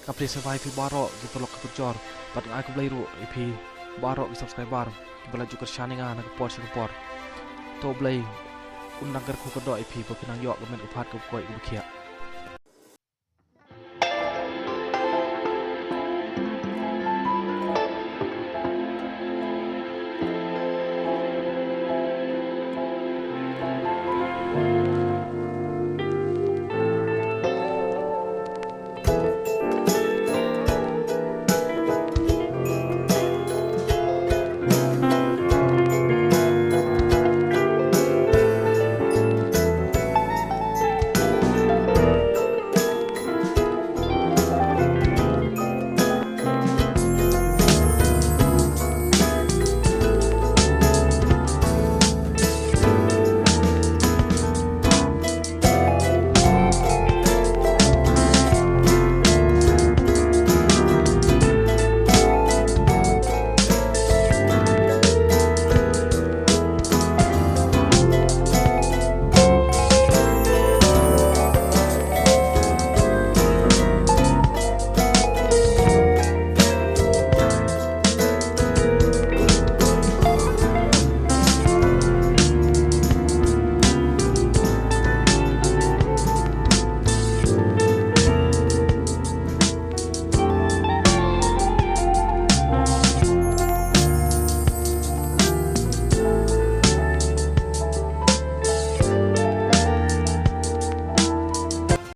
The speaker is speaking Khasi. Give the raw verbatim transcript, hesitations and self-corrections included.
Ka plie sngewbha ïa phi baroh ki paralok ki parajor, bad nga ai khublei ruh ïa phi baroh ki subscriber kiba la ju kyrshan ïa nga na ka por sha ka por. To U Blei un nang kyrkhu kyrdoh ïa phi ba phin nang ïoh ka met ka phad kaba koit kaba khiah.